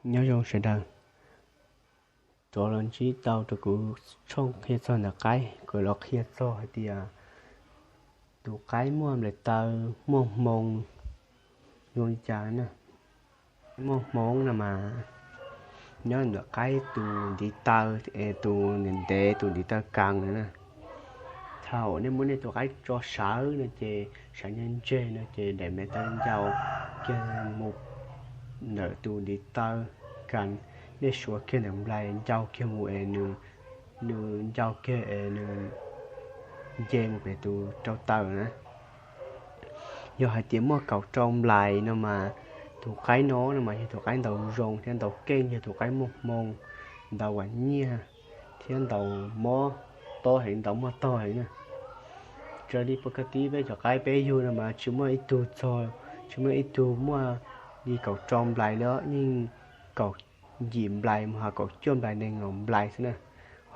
Nyob zoo sawv daws, rov los ntsib tau rau kuv tshooj qhia txog ntawm qaib, kuv los qhia txog hais tias tus qaib muaj nplaim taw muaj hmoo zoo li cas na. Muaj hmoo no mas nyob ntawm qaib tus ntiv taw, es tus ntev ntev tus ntiv taw kas na. Thaum nej muab nej tus qaib tso sawv no ces sawv ntseg ntseg no ces daim nplaim taw ncau kiag mus ntawm tus ntiv taw kas, nej suav kiag ntawm nplaim ncau kiag mus es nws, nws ncau kiag es nws nce mus pem tus rau taw na. Yog hais tias muaj kaum rau nplaim no mas tus qaib no no mas yog tus qaib ntaus zoo thiab ntaus keej, yog tus qaib muaj hmoo, ntaus vam nyiaj thiab ntaus mob tob heev, ntaus muaj taug heev na. Raws li pov ka tib peb cov qaib peb yug no mas tsis muaj ib tug txog, tsis muaj ib tug muaj li kaum rau nplaim li, yeej kaum yim nplaim mus ho kaum cuaj nplaim nees nkaum nplaim xwb na.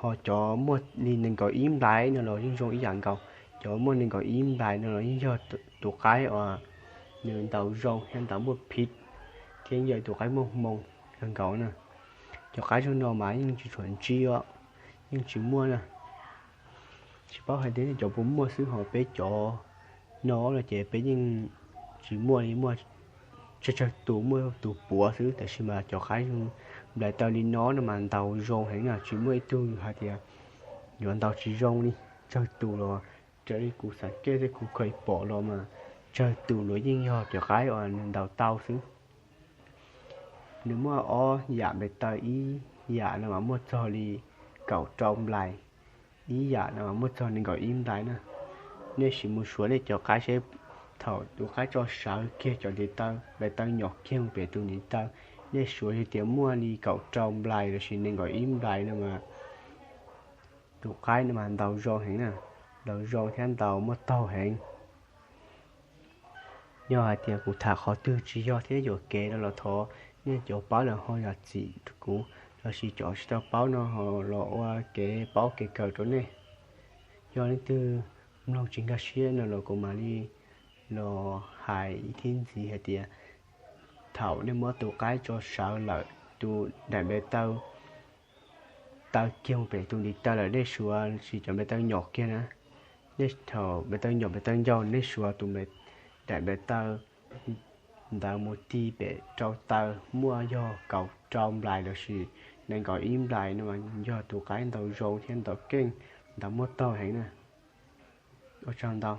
Ho cov muaj li nees nkaum ib nplaim no los yeej zoo ib yam nkaus, cov muaj nees nkaum ib nplaim no los yeej yog tus qaib uas nws ntaus zoo thiab ntaus muaj phiv thiab yog tus qaib muaj hmoo kawg nkaus na. Cov qaib zoo no mas yeej tsis tshua ntsib os, yeej tsis muaj na. Tsis paub hais tias nej cov puas muaj xwb, ho peb cov no no ces peb yeej tsis muaj li, muaj tsawg tsawg tus, muaj tus puav xwb. Tab sis mas cov qaib nplaim taw li no no mas ntaus zoo heev na, tsis muaj ib tug hais tias yuav ntaus tsis zoo li. Tsawg tus los, raws li kuv xav kej thiab kuv kheev pom los mas tsawg tus los yeej yog cov qaib uas nws ntaus tau xwb. Nws muaj ob yam nplaim taw, ib yam no mas muaj txog li kaum rau nplaim, ib yam no mas muaj txog nees nkaum ib nplaim na. Nej sim mus suav nej cov qaib seb, thaum tus qaib tso sawv kiag cov ntiv taw, nplaim taw nyom kiag mus pem tus ntiv taw, nej suav yog tias muaj li kaum rau nplaim lossis nees nkaum ib nplaim no mas tus qaib no mas ntaus zoo heev na, ntaus zoo thiab ntaus muaj taug heev. Yog hais tias kuv tham qhov twg tsis yog thiab yuam kev no los thov nej cov paub lawm ho zam txim rau kuv, lossis cov tsis tau paub no ho los ua kev paub kev kawm rau nej. Yog leej twg mloog tsis nkag siab no los kuv mam li los hais ib thib ntxiv hais tias thaum nej muab tus qaib tso sawv lawm, tus daim nplaim taw taw kiag mus pem tus ntiv taw lawm, nej suav lossis cov nplaim taw nyom kiag na, nej thaum nplaim taw nyom nplaim taw ncau nej suav tus daim nplaim taw ntawd mus ti pem rau taw, muaj yog kaum rau nplaim lossis nees nkaum ib nplaim no mas yog tus qaib ntaus zoo thiab ntaus keej, ntaus muaj taug heev na. Ua tsaug ntau.